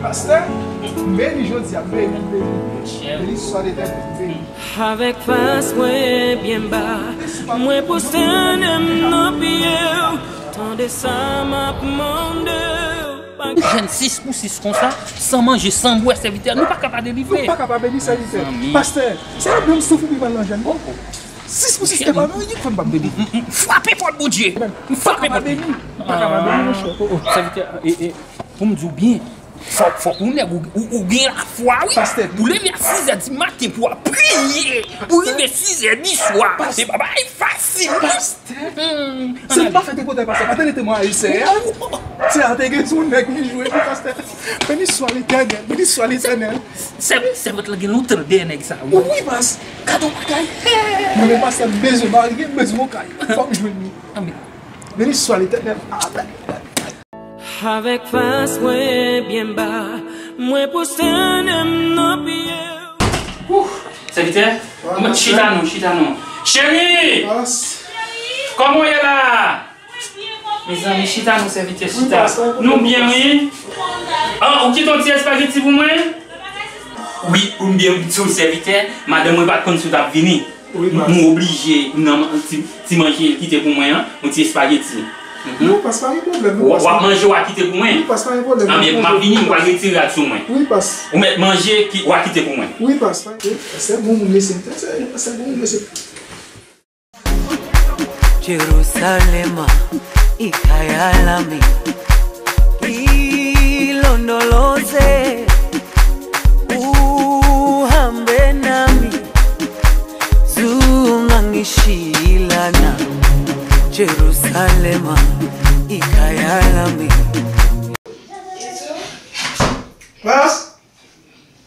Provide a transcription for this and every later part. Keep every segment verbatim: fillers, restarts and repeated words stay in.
Pastè, m beni jodi a, m beni, m beni. Beni swa Letènèl, m beni. Avèk fas mwen byen ba, mwen pwostène m nan pye w. Tande sa m ap mande w. Yon jèn sis pou sis konsa, san manje, san bwè, sèvitè, nou pa ka pa delivre. Nou pa ka pa beni sèvitè. Mezanmi. Pastè, se yon dam soufri pi mal nan jèn. Oh, oh. Sis pou sis, e pa nou, yon fwa m p ap beni. M, m, m frape pòt Bondye. M frape pòt. M pa ka pa beni. M pa ka pa beni, monchè. Oh, oh, sèvitè, e, e, pou m di w byen, fòk, fòk ou nèg ou, ou, ou gen lafwa, wi. Pastè. Pou leve a sizè di maten pou w ap priye, pou rive sizè di swa. Pastè. E pa bagay fasil. Pastè. Hmm. Se m pa fè te kote pastè, pa tande temwayaj sè a. Se a te gen sou nèg li jwe pou pastè. Beni swa Letènèl, beni swa Letènèl. Sè, sèvant lan gen lontan dèyè nèg sa, wi. Wi, pas. Gade yon bagay. Mwen menm pastè, m bezwen marye, m bezwen yon kay. Fòk m jwenn li. Amèn. Beni swa Letènèl. Amèn. Avèk fas mwen byen ba, mwen pwostène m nan pye w. Ouh, sèvitè, kòman, chita non, chita non. Cheri! Pas. Kòman w ye la? Mezanmi, chita non, sèvitè, chita. Wi, pas, pa gen pwoblèm, pas. Nou byen, wi. Ah, ou kite yon ti espageti pou mwen? Wi, pou m byen di w, sèvitè, madanm mwen pa t konn si w t ap vini. Wi, pas. M oblije, nan ti, ti manje l kite pou mwen an, yon ti espageti. Mhm. Non, pas, pa gen pwoblèm, non, pas. W ap manje, w a kite pou mwen. Wi, pas, pa gen pwoblèm. Anben, m ap vini, m pral retire rad sou mwen. Wi, pas. Ou mèt manje, ki, w a kite pou mwen. Wi, pas, pa gen, se bon moun mesye, se, se bon moun mesye. Jerusalema, ikhaya lami, ilondoloze, uhambe nami, zungangishilana. Jerusalema, ikhaya lami. Pas.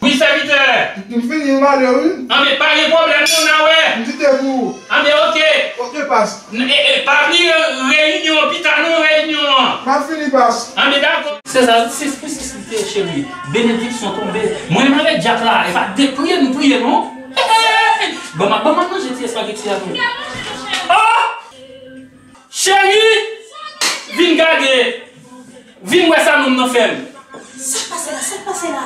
Wi, sèvitè. M fini, m ale, wi. Anben, pa gen pwoblèm, non, n a wè. M kite pou ou. Anben, oke. Oke, pas. N-, e, e, pa bliye reyinyon an pita, non, reyinyon an. M ap fini, pas. Anben, dakò. Se sa, sis pou sis li te, cheri. Benediksyon tonbe. Mwen menm avèk dyak la, e pa de priye nou priye, non. Hey! Ban m, ban m manje ti espageti a, non. Oh! Cheri! Vin gade! Vin wè sa nonm nan fè m! Sa k pase la? Sa k pase la?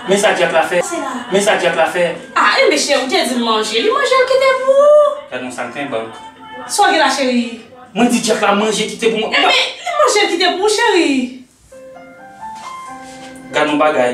Men sa dyak la fè! Men sa dyak la fè! Ah, enben cheri, ou te di l manje. Li manje, l kite pou ou. Gad yon sa l fè ban m. Sa w gen la, cheri? Mwen di dyak la manje, kite pou mwen. Enben, li manje, l kite pou ou, cheri. Gad yon bagay.